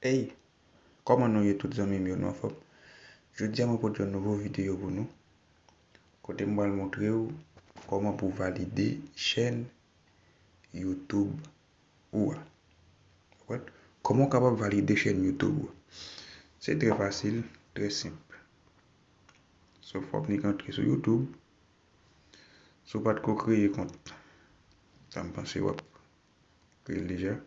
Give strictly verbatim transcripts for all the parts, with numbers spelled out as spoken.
Hey, kòman nou ye tout zanmi m yo, nou anfòm? Jodi a mwen pote yon nouvo videyo pou nou, kote m pral montre w kòman pou valide chèn YouTube ou a. Konprann? Kòman w kapab valide chèn YouTube ou a? Se trè fasil, trè senp. So, fòk ni antre sou YouTube. Si w pa t ko kreye kont, sa m panse w ap kreye l deja.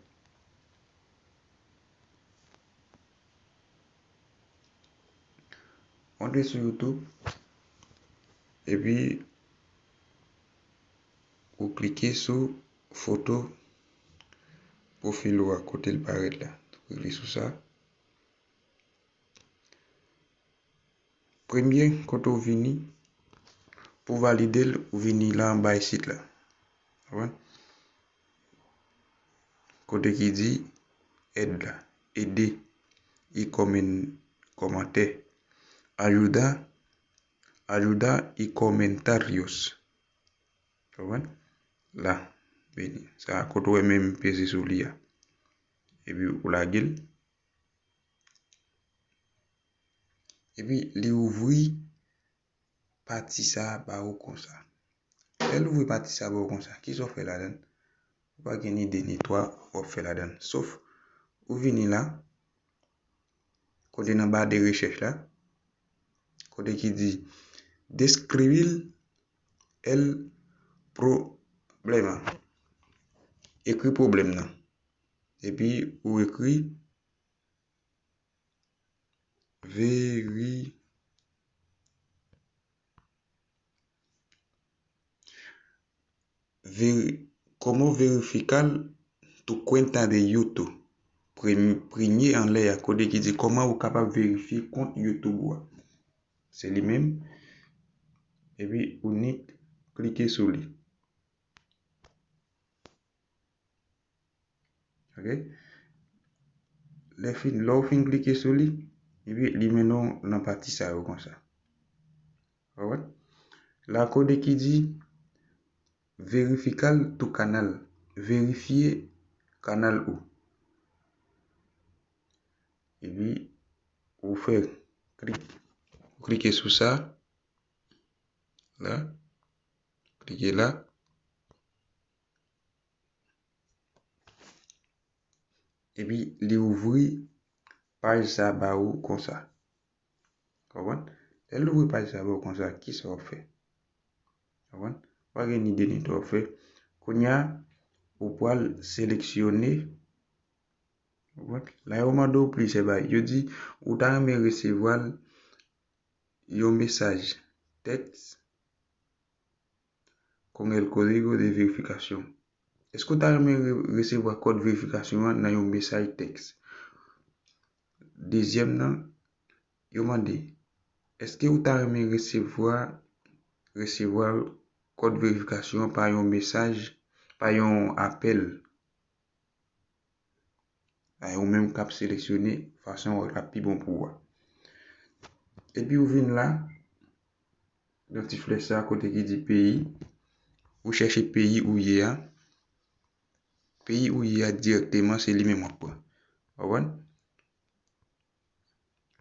Antre sou YouTube, epi ou klike sou foto pwofil ou a, kote l parèt la. Klike sou sa. Premye kote w vini, pou valide l, ou vini la anba isit la. Konprann? Kote ki di èd la, ede y comen-, kòmantè, ayuda, ayuda y comentarios. Konprann? La, vini. Sa kote w wè menm peze sou li a. Epi ou lage l. Epi li ouvri pati sa a ba ou konsa. Lè l ouvri pati sa a ba ou konsa, kisa w fè ladan l? Ou pa gen ni de ni twa w ap fè ladan l. Sof, ou vini la, kote nan ba de rechèch la, kote ki di describir el problema. Ekri pwoblèm nan. Epi ou ekri veri-, veri-, cómo verificar tu cuenta de YouTube. Premye, premye anlè a, kote ki di kòman ou kapab verifye kont YouTube ou a. Se li menm. Epi ou nik klike sou li. Ok? Lè fin, lè w fin klike sou li, epi li mennen w nan pati sa yo konsa. Alright? La kote ki di verificar tu canal, verifye kanal ou. Epi ou fè klik, ou klike sou sa. La. Klike la. Epi li ouvri paj sa ba ou konsa. Konprann? Lè l ouvri paj sa ba ou konsa, kisa w ap fè? Konprann? Ou pa gen ni de ni twa w ap fè. Kounye a, ou pral seleksyone. Konprann? La yo mande w plizyè bagay. Yo di ou ta renmen resevwa yon mesaj tèks con el código de verificación. Èske w ta renmen re-, resevwa kòd verifikasyon an nan yon mesaj tèks? Dezyèm nan, yo mande, èske ou ta renmen resevwa, resevwa kòd verifikasyon an pa yon mesaj, pa yon apèl? Ay, ou menm k ap seleksyone fason w ap pi bon pou ou a. Epi ou vin la, nan ti flèch sa kote ki di peyi, ou chèche peyi ou ye a. Peyi ou ye a dirèkteman, se li menm w ap pran. Konprann?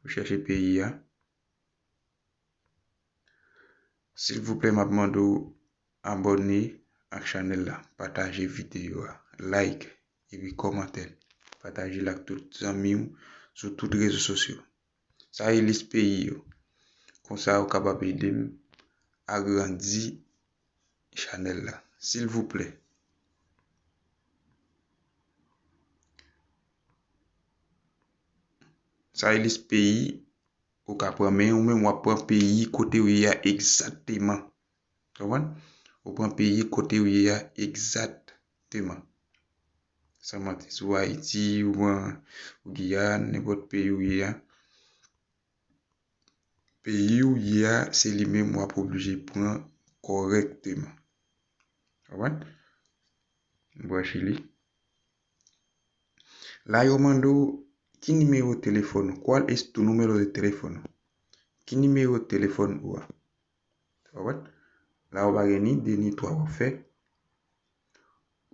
Ou chèche peyi a. Silvouplè, m ap mande w abòne ak chanèl la, pataje videyo a, like, epi kòmante l. Pataje l ak tout zanmi w sou tout rezo sosyo. Sa e lis peyi yo. Konsa, ou kapab ede m agrandi chanèl la. Silvouplè. Sa e lis peyi ou ka pran, men ou menm w ap pran peyi kote ou ye a egzakteman. Konprann? Ou pran peyi kote ou ye a egzakteman. San manti, si w Ayiti, ou pran, ou Giyàn, nenpòt peyi ou ye a. Peyi ou ye a, se li menm w ap oblije pran kòrèkteman. Konprann? M pran Chili. La yo mande w ki nimewo telefòn ou, cuál es tu número de teléfono? Ki nimewo telefòn ou a? Konprann? La ou pa gen ni de ni twa w ap fè.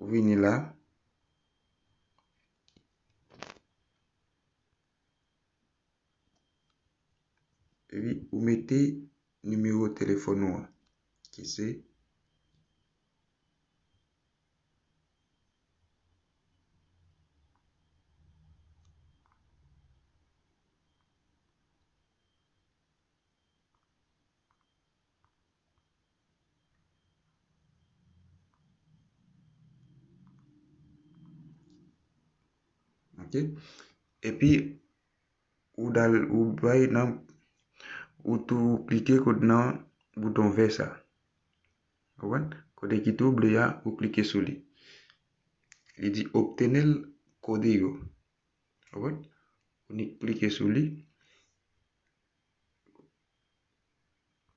Ou vini la. epi ou mete nimewo telefòn ou an, ki se Ok. Epi, ou dal, ou bay nan, ou tou klike kot nan bouton vè sa. Konprann? Kote ki tou ble a, ou klike sou li. Li di obtener código. Konprann? Ou ni klike sou li.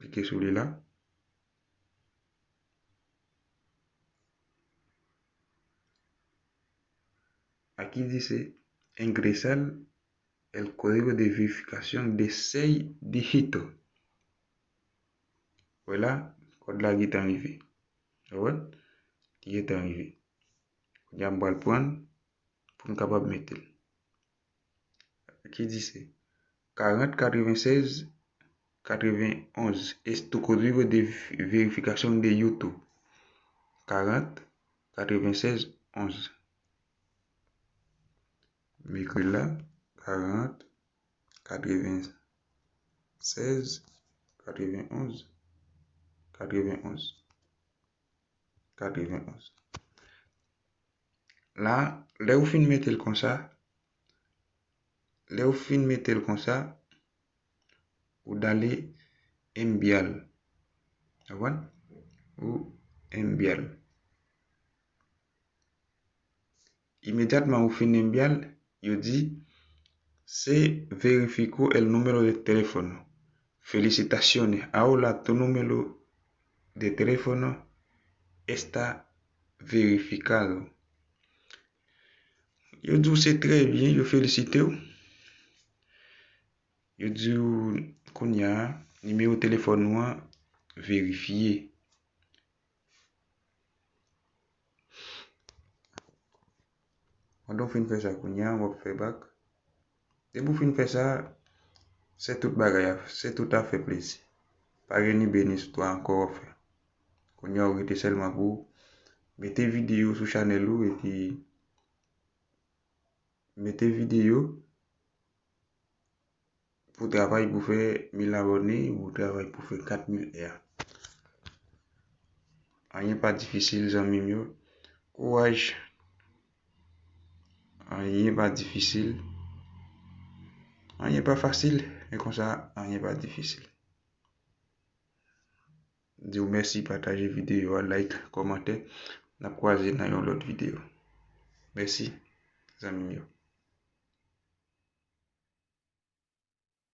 Klike sou li la. Aquí dice ingresar el código de verificación de seis dígitos. Wè la, kòd la gentan rive. Wè? Li gentan rive. Kounye a m pral pran pou n kapab mete l. Ki di se quarante quatre-vingt-seize quatre-vingt-onze. Es tu código de verificación de YouTube. Quarante quatre-vingt-seize onze. M ekri l la, quarante quatre-vingt-seize quatre-vingt-onze quatre-vingt-onze. Quatre-vingt-onze. La, lè ou fin mete l konsa, lè ou fin mete l konsa, ou dale enviar. Konprann? Ou enviar. Imedyatman ou fin enviar, yo di, se verificó el número de teléfono. Felicitaciones, ahora tu número de teléfono está verificado. Yo di w se trè byen, yo felisite w. Yo di w kounye a, nimewo telefòn ou an verifye. Pandan w fin fè sa kounye a, w ap fè bak. Depi w fin fè sa, se tout bagay a, se tout afè plezi. Pa gen ni beni sou twa ankò w ap fè. Kounye a, w rete sèlman pou w mete videyo sou chanèl ou epi mete videyo pou travay pou fè mil abòne, pou travay pou fè kat mil è a. Anyen pa difisil, zanmi m yo. Kouraj. Anyen pa difisil. Anyen pa fasil, men konsa, anyen pa difisil. Di w mèsi, pataje videyo a, like, kòmante. N ap kwaze nan yon lòt videyo. Mèsi, zanmi m yo.